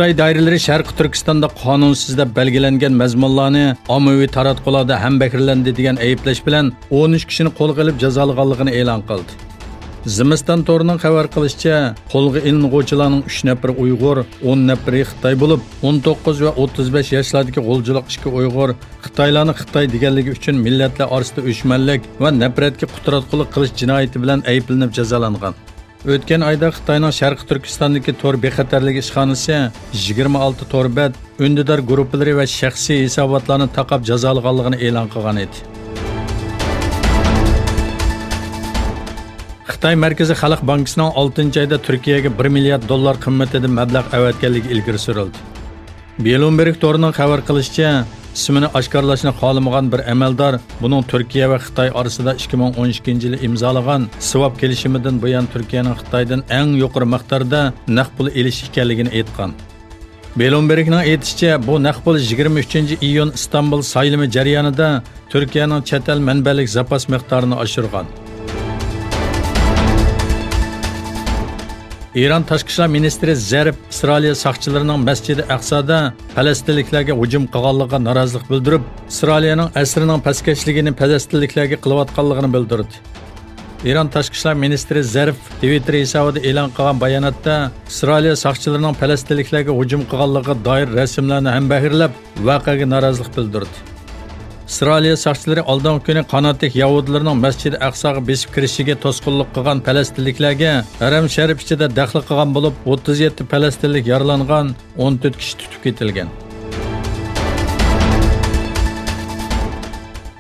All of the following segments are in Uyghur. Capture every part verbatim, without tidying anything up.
خىتاي دائىرىلىرى شەرقىي تۈركىستاندا قانۇنسىز دەپ بەلگىلەنگەن مەزمۇنلارنى ئاممىۋى تاراتقۇلاردا ھەمبەھىرلەندى دېگەن ئەيىبلەش بىلەن ئون ئۈچ كىشىنى قولغا ئېلىپ جازالىغانلىقىنى ئېلان قىلدى. زىمىستان تورىنىڭ خەۋەر قىلىشىچە، قولغا ئېلىنغۇچىلارنىڭ ئۈچ نەپىرى ئۇيغۇر، ئون نەپىرى خىتاي بولۇپ، ئون توققۇز ۋە ئوتتۇز بەش ياشلاردىكى غۇلجىلىق ئىككى ئۇيغۇر خىتايلارنى خىتاي دېگەنلىكى ئۈچۈن مىللەتلەر ئارىسىدا ئۆچمەنلىك ۋە نەپرەتكە قۇتراتقۇلۇق قىلىش جىنايىتى بىلەن ئەيىبلىنىپ جازالانغان. ئۆتكەن ئايدا خىتاينىڭ شەرقىي تۈركىستاندىكى تور بىخەتەرلىكى ئىشخانىسى يىگىرمە ئالتە تور بەت، ئۈندىدار گۇرۇپپىلىرى ۋە شەخسىي ھېساباتلارنى تاقاپ جازالىغانلىقىنى ئېلان قىلغان ئىدى. خىتاي مەركىزىي خەلق بانكىسىنىڭ ئالتىنچى ئايدا تۈركىيەگە بىر مىليارد دوللار قىممىتىدە مەبلەغ ئەۋەتكەنلىكى ئىلگىرى سۈرۈلدى. بلومبېرگ تورىنىڭ خەۋەر قىلىشىچە، ئىسمىنى ئاشكارىلاشنى خالىمىغان بىر ئەمەلدار بۇنىڭ تۈركىيە ۋە خىتاي ئارىسىدا ئىككى مىڭ ئون ئىككىنچى يىلى ئىمزالىغان سىۋاب كېلىشىمىدىن بۇيان تۈركىيەنىڭ خىتايدىن ئەڭ يۇقىرى مىقداردا نەق پۇل ئېلىش ئىكەنلىكىنى ئېيتقان. بلومبېرگنىڭ ئېيتىشىچە، بۇ نەق پۇل يىگىرمە ئۈچىنچى ئىيۇن ئىستانبۇل سايلىمى جەريانىدا تۈركىيەنىڭ چەت ئەل مەنبەلىك زاپاس مىقدارىنى ئاشۇرغان. ئىران تاشقى ئىشلار مىنىستىرى زەرىف ئىسرائىلىيە ساقچىلىرىنىڭ مەسچىدى ئەقسادا پەلەستىنلىكلەرگە ھۇجۇم قىلغانلىقىغا نارازىلىق بىلدۈرۈپ، ئىسرائىلىيەنىڭ ئەسىرىنىڭ پەسكەشلىكىنى پەلەستىنلىكلەرگە قىلىۋاتقانلىقىنى بىلدۈردى. ئىران تاشقى ئىشلار مىنىستىرى زەرىف تىۋىتتېر ھېسابىدا ئېلان قىلغان باياناتتا، ئىسرائىلىيە ساقچىلىرىنىڭ پەلەستىنلىكلەرگە ھۇجۇم قىلغانلىقىغا دائىر رەسىملەرنى ھەمبەھىرلەپ، ۋەقەگە نارازىلىق بىلدۈردى. ئىسرائىلىيە ساقچىلىرى ئالدىنقى كۈنى قاناتتىكى يەھۇدىيلارنىڭ مەسچىدى ئەقساغا بېسىپ كىرىشىگە توسقۇنلۇق قىلغان پەلەستىنلىكلەرگە ھەرەم شەرىپ ئىچىدە دەخلى قىلغان بولۇپ، ئوتتۇز يەتتە پەلەستىنلىك يارىلانغان، ئون تۆت كىشى تۇتۇپ كېتىلگەن.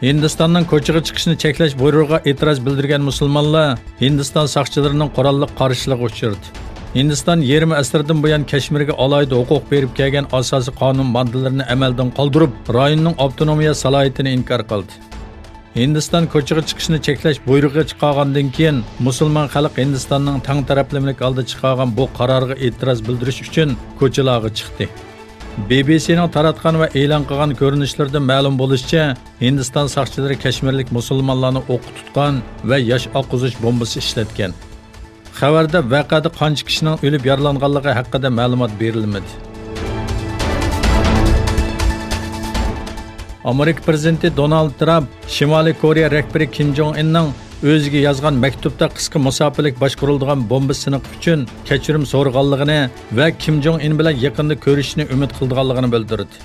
ھىندىستاننىڭ كوچىغا چىقىشنى چەكلەش بۇيرۇقىغا ئېتىراز بىلدۈرگەن مۇسۇلمانلار ھىندىستان ساقچىلىرىنىڭ قوراللىق قارشىلىقىغا ئۇچرىدى. ھىندىستان يېرىم ئەسىردىن بۇيان كەشمىرگە ئالاھىدە ھوقۇق بېرىپ كەلگەن ئاساسىي قانۇن ماددىلىرىنى ئەمەلدىن قالدۇرۇپ، رايوننىڭ ئاپتونومىيە سالاھىيىتىنى ئىنكار قىلدى. ھىندىستان كوچىغا چىقىشنى چەكلەش بۇيرۇقى چىقارغاندىن كېيىن، مۇسۇلمان خەلق ھىندىستاننىڭ تەڭ تەرەپلىمىلىك ھالدا چىقارغان بۇ قارارغا ئېتىراز بىلدۈرۈش ئۈچۈن كوچىلارغا چىقتى. بى بى سىنىڭ تاراتقان ۋە ئېلان قىلغان كۆرۈنۈشلىرىدىن مەلۇم بولۇشىچە، ھىندىستان ساقچىلىرى كەشمىرلىك مۇسۇلمانلارنى ئوققا تۇتقان ۋە ياش ئاققۇزۇش بومبىسى ئىشلەتكەن. خەۋەردە ۋەقەدە قانچە كىشىنىڭ ئۆلۈپ يارىلانغانلىقى ھەققىدە مەلۇمات بېرىلمىدى. ئامېرىكا پىرېزىدېنتى دونالد ترامپ شىمالىي كورېيە رەھبىرى كىم جوڭ ئىننىڭ ئۆزىگە يازغان مەكتۇپتا قىسقا مۇساپىلىك باشقۇرۇلىدىغان بومبا سىنىقى ئۈچۈن كەچۈرۈم سورىغانلىقىنى ۋە كىم جوڭ ئىن بىلەن يېقىندا كۆرۈشۈشنى ئۈمىد قىلىدىغانلىقىنى بىلدۈردى.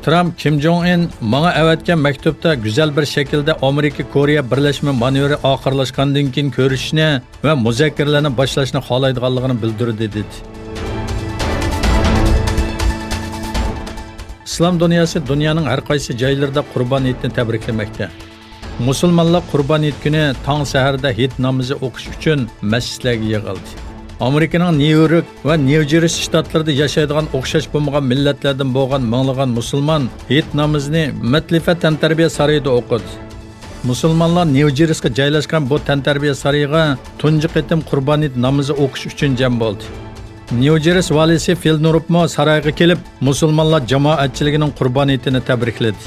ترامپ كىم جوڭ ئىن ماڭا ئەۋەتكەن مەكتۇپتا گۈزەل بىر شەكىلدە ئامېرىكا كورېيە بىرلەشمە مانېۋىرى ئاخىرلاشقاندىن كېيىن كۆرۈشۈشنى ۋە مۇزاكىرىلەرنى باشلاشنى خالايدىغانلىقىنى بىلدۈردى، دېدى. ئىسلام دۇنياسى دۇنيانىڭ ھەر قايسى جايلىرىدا قۇربان ھېيتنى تەبرىكلىمەكتە. مۇسۇلمانلار قۇربان ھېيت كۈنى تاڭ سەھەردە ھېيت نامىزى ئوقۇش ئۈچۈن مەسچىتلەرگە يىغىلدى. ئامېرىكىنىڭ نيۇ يورك ۋە نيۇ جېرسى شتاتلىرىدا ياشايدىغان ئوخشاش بولمىغان مىللەتلەردىن بولغان مىڭلىغان مۇسۇلمان ھېيت نامىزىنى مەتلىفە تەنتەربىيە سارىيىدا ئوقۇدى. مۇسۇلمانلار نيۇ جېرسىغا جايلاشقان بۇ تەنتەربىيە سارىيىغا تۇنجى قېتىم قۇربان ھېيت نامىزى ئوقۇش ئۈچۈن جەم بولدى. نيۇ جېرسى ۋالىسى فىل نۇرۇپمۇ سارايغا كېلىپ، مۇسۇلمانلار جامائەتچىلىكىنىڭ قۇربان ھېيتىنى تەبرىكلىدى.